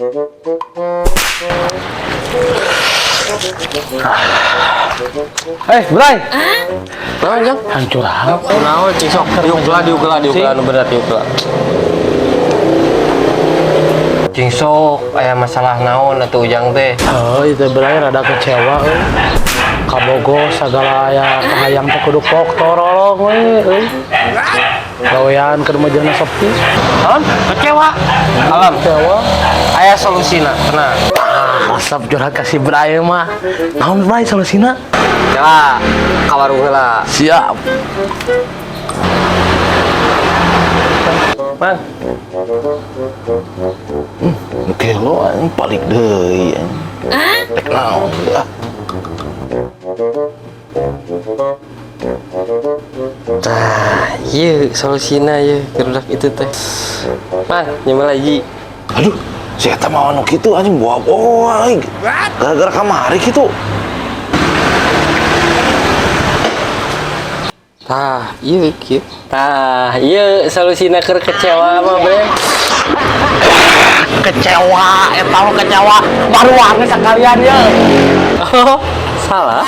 Eh, Bray. Naon, Jang? Hancur apa? Naon cing sok diuk lah, diuk lah, diuk lah, nu berat diuk lah. Cing sok aya masalah naon atuh Ujang teh? Oh, itu Bray rada kecewa euy. Kabogo sagala aya kahayang teh kudu pok torolong we euy. Gawean keur mah sepi. Naon? Kecewa. Alam, Kecewa. Aya solusina, tenang. Ah, resep curhat ka si Bray mah. Naon Bray solusina? Ya, ka warung heula. Siap. Mang, Oke lo anjing balik deui anjing. Rek naon ah. Tah, ieu solusina ieu keur itu teh. Mang, nyemal lagi. Aduh, si eta mah anu kitu anjing bawa-bawa aing. Gara-gara kamari kitu. Tah, ieu kieu. Tah, ieu solusina keur kecewa mah, Bre. Kecewa, eta mah kecewa. Baru wangi sekalian ya. Oh, salah.